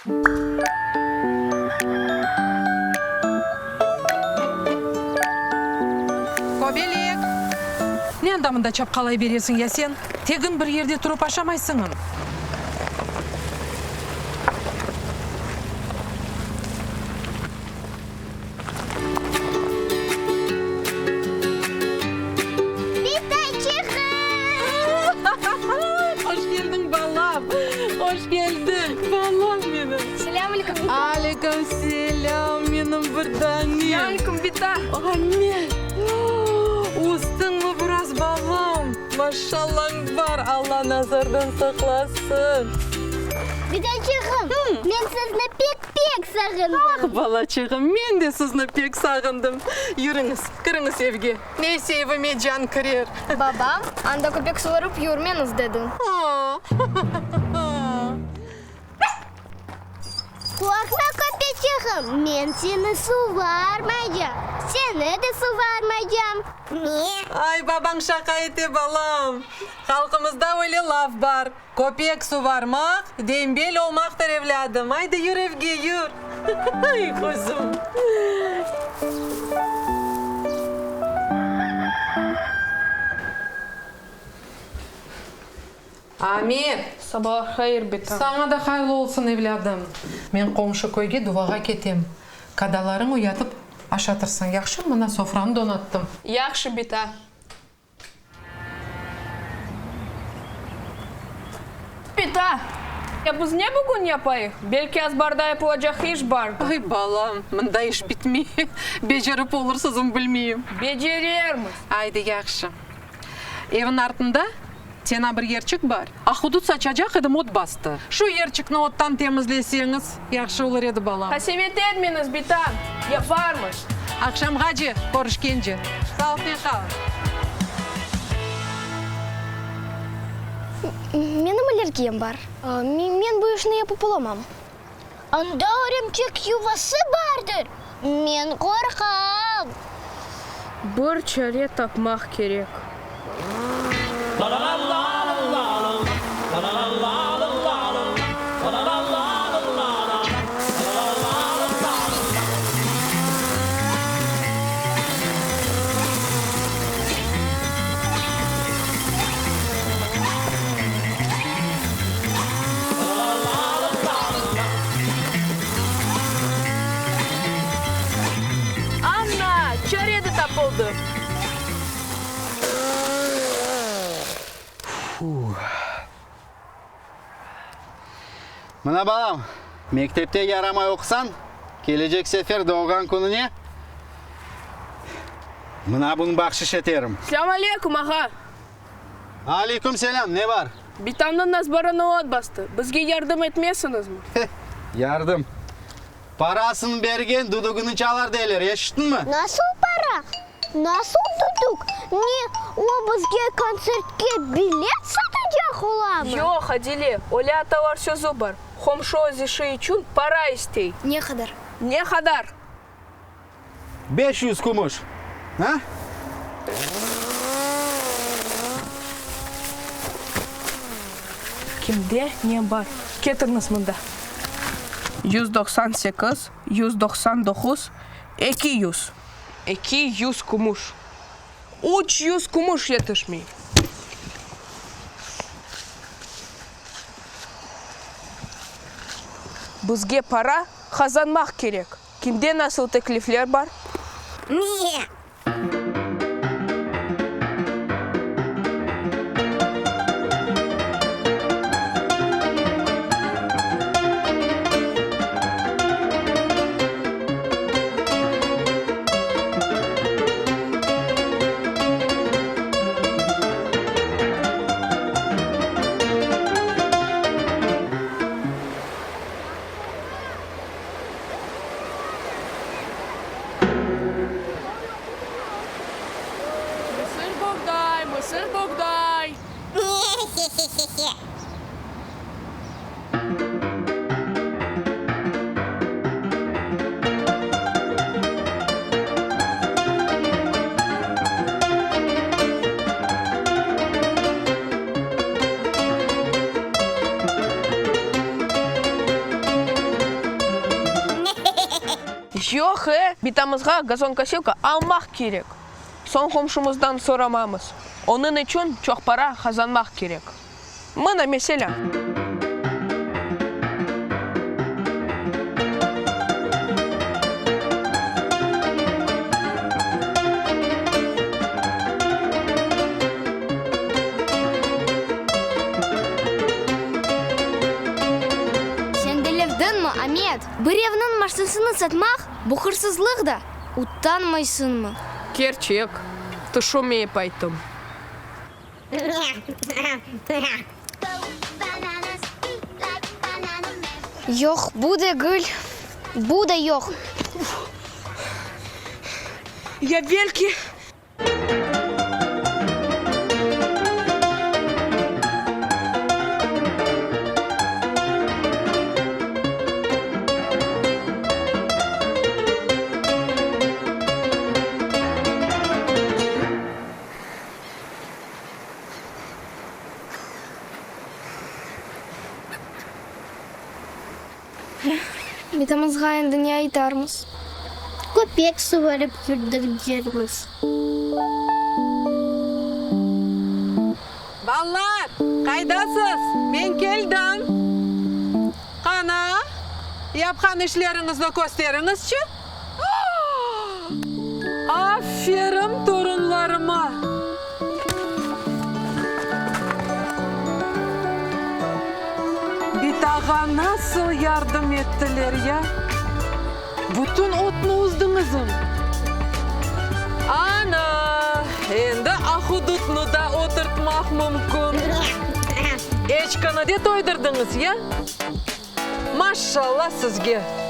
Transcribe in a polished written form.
Kobelek! Ne anda mında çapqalay beresiñ ya sen? Tegin bir yerde turıp aşamaysıñm? Bitaçığım! Hoş keldiñ, balam! Hoş keldiñ, balam menim! Selâm aleyküm, bita! Aleyküm selâm, menim bir tanem! Selâm aleyküm, bita! Amet! Östiñmi biraz, balam? Maşallañ bar, Alla nazardan saqlasın! Bitaçığım, men sizni pek Pek sağındım. Ah, balaçığım, men de sizni pek sağındım. Yürüñiz, kiriñiz evge. Neyse, evime can kirer. Babam, anda köpek suvarıp yürmeñiz, dedi. Qorqma, köpeçiğim, men seni suvarmaycam. Seni de suvarmaycam. Ay, babañ şaqa ete, balam. Halqımızda öyle laf bar, Köpek suvarmaq, dembel olmaqtır, evlâdım. Aydı, yür evge, yür. Ay, quzum. Amet! Sabah hayır, bita. Saña da hayırlı olsun, evlâdım. Men qomşu köyge duvağa ketem. Kadalarıñ uyatıp aşatırsıñ, yahşımı? Mına sofranı donattım. Yahşı, bita. Bita, ya biz ne bugün yapayıq? Belki azbarda yapılacaq iş bardır. Ay, balam, mında iş bitmey. Becerip olursızım, bilmeyim. Becerermiz. Aydı, yahşı. Evniñ artında tena bir yerçik bar. Ahudut saçacaq edim, ot bastı. Şu yerçikni ottan temizleseñiz, yahşı olur edi, balam. Qasevet etmeñiz, bita, yaparmız. Aqşamğace körüşkence. Sağlıqnen qal. Menim allergiyam bar. Men bu işni yapıp olamam. Anda örümçek yuvası bardır. Men qorqam. Bir çare tapmaq kerek. Anna, çare de tapıldı. Mına, balam, mektepte yaramay oqusañ, kelecek sefer doğğan kününe mına bunı bahşış eterim. Selâm aleyküm, ağa! Aleyküm selâm, ne bar? Bitamnıñ azbarını ot bastı, bizge yardım etmezsiñizmi? Heh, yardım. Parasını bergen dudugını çalar deyler, eşittiñmi? Nasıl para? Nasıl duduk? Ne, o bizge kontsertke bilet satacaq olamı? Yoq, Adile, öyle atalar sözü bar, qomşu öz işi içün para istey. Ne qadar? Ne qadar? 500 kümüş. Ha? Kimde ne bar? Ketiriñiz mında. 198, 199, 200. 200 kümüş. 300 kümüş yetişmey. Bizge para qazanmaq kerek. Kimde nasıl teklifler bar? Ne? Yoq e, bitamızğa gazonkosilka almaq kerek. Soñ qomşumızdan soramamız. Onıñ içün çoq para qazanmaq kerek. Mına, meselâ. Sen delirdiñmi, Amet? Birevniñ maşnasını satmaq, bu hırsızlıq da! Utanmaysıñmı? Kerçek, tüşünmeyip ayttım. Yoq, bu degil, bu da yoq. Ya belki. Bitamızğa endi ne aytarmız? Köpek suvarıp yurdik dermiz. Ballar, qaydasız? Men keldim. Qana, yapqan işleriñizni kösteriñizçi? Aferin torunlarıma! Bitağa nasıl yardım ettiler ya? Bütün otnı uzdıñızm? Ana, endi ahudutnı da oturtmaq mümkün. Eçkini de toydurdıñız ya? Maşşalla sizge!